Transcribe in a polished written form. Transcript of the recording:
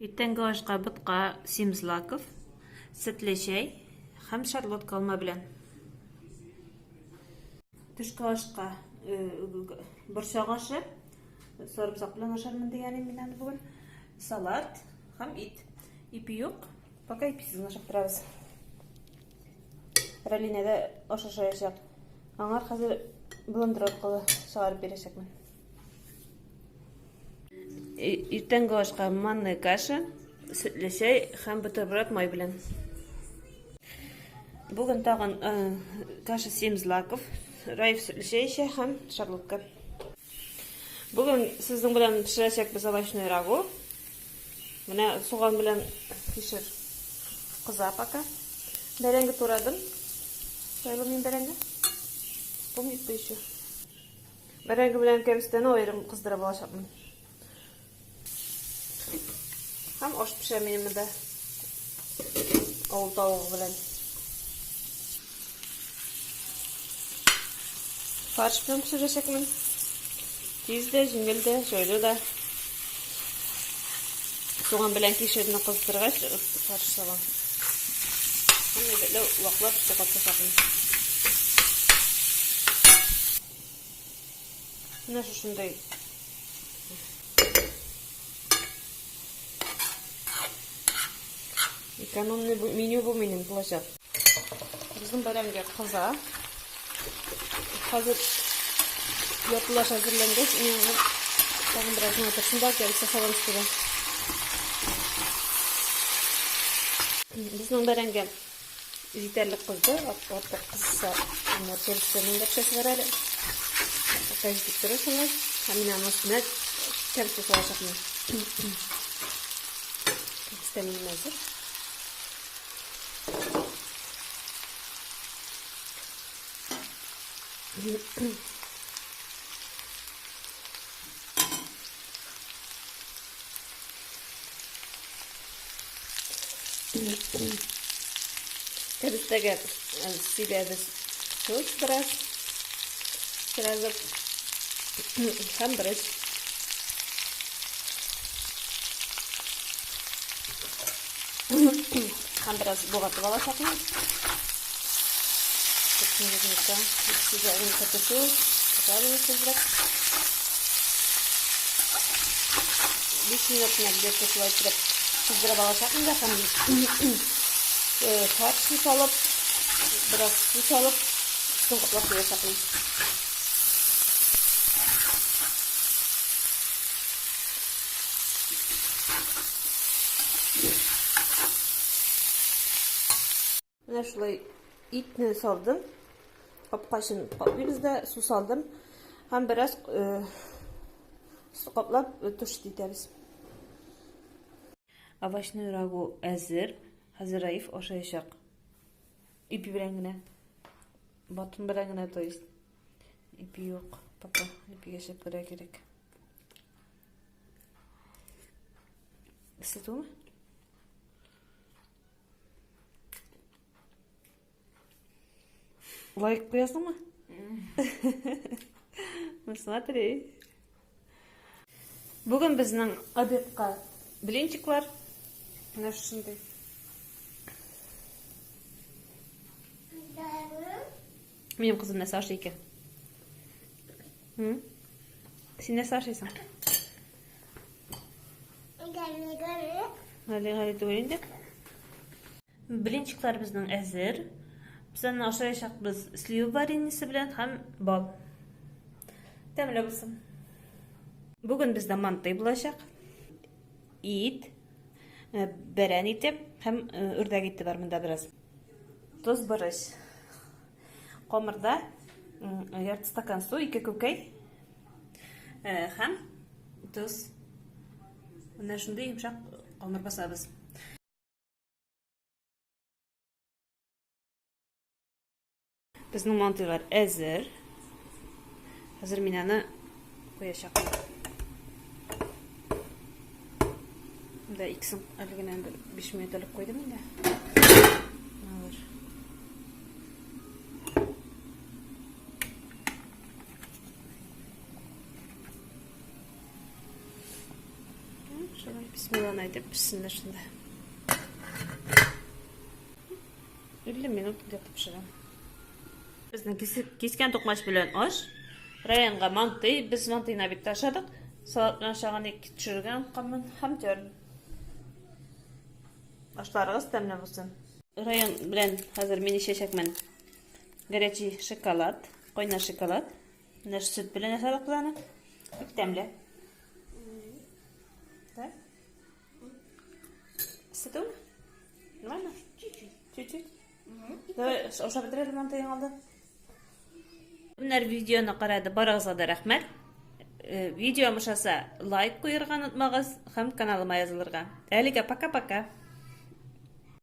Иртәнге ашка ботка, семь злаков, сөтле чәй һәм шарлотка алма белән. Төшке ашка борчак ашы, сарымсак белән ашармын дигән идем мин аны бүген. Салат һәм ит. Ипи юк, пока иписез генә ашап торабыз. Ралинә дә аш ашаячак. Аңар хәзер блендер аркылы чыгарып бирәчәкмен. Иртәнге ашка манная каша, сөтле чәй һәм бутерброд май белән. Бүген тагын каша семь злаков, Раиф сөтле чәй эчә һәм шарлотка. Бүген сезнең белән пешерәчәкбез овощной рагу. Менә суган белән кишер кыза пока. Бәрәңге турадым. Сайлым мин бәрәңге. Помнить бы еще. Бәрәңге белән кәбестәне аерым кыздырып алачакмын. Һәм аш пешә минем монда. Авыл тавыгы белән. Фарш белән пешерәчәкмен. Тиз дә, җиңел дә, җайлы да. Суган белән кишерне кыздыргач, фарш салам. Һәм әйбәтләп ваклап тугатачакмын. Менә шушындай экономный меню бу минем булачак. Безнең бәрәңге кыза. Хәзер яртылаш әзерләнгәч, мин аны тагын бераз гына торсын да, кәбестә салам өстенә. Безнең бәрәңге җитәрлек кызды, артык кызса, аннары кәбестәнең дә пешәсе бар әле. Пока җитеп тора шулай. Һәм мин аның өстенә кәбестә салачакмын. Кәбестә минем әзер. Кәбестәгә сибәбез тоз бераз. Сразу һәм бераз. Һәм бераз болгатып алачакмын. Тизрәк. 5 минут менә где-то шулай иттереп кыздырып алачакмын да һәм фаршны салып, бераз су салып, өстен каплап куячакмын. Менә шулай итне салдым. Капкачын каплыйбыз да, су салдым. Һәм бераз су каплап тушить итәбез. Овощной рагу әзер. Хәзер Раиф ашаячак. Ипи белән генә. Батон белән генә, то есть. Ипи юк. Пока ипигә чәпкәргә кирәк. Эссе түгелме? Лайк куясыңмы? Ну смотри. Бүген безнең обедка блинчиклар. Менә шушындый. Минем кызым нәрсә ашый икән? Син нәрсә ашыйсың? Гали гали түгел инде. Блинчиклар безнең әзер. Без аны ашаячакбыз слива вареньесы белән һәм бал. Тәмле булсын. Бүген бездә мантый булачак. Ит, бәрән ите һәм үрдәк ите бар монда бераз. Тоз, борыч. Камырда ярты стакан су, ике күкәй һәм тоз. Менә шундый йомшак камыр басабыз. Безнең мантыйлар әзер. Хәзер мин аны куячакмын. Да икесен әле генә бер 5 минут элек куйдым инде. Алыр. Шулай. Бисмилланы әйтеп пешсеннәр шунда. 50 минут где-то пешерәм. Безнең кискән токмач белән аш. Районга мантый, без мантыйны обедта ашадык. Салат белән ашаган ик төшерергә онытканмын һәм терн. Ашларыгыз тәмле булсын. Район белән хәзер мин эчәчәкмен. Горячий шоколад, кайнар шоколад. Менә сөт белән ясадык без аны. Бик тәмле. Да? Сөтеме? Нормально? Чуть-чуть. Чуть-чуть? Давай, ашап бетерәле мантыең алды. Кемнәр видеоны карады, барыгызга да рәхмәт. Э, видео ошаса, лайк куярга онытмагыз һәм каналыма язылырга. Әлегә пока-пока.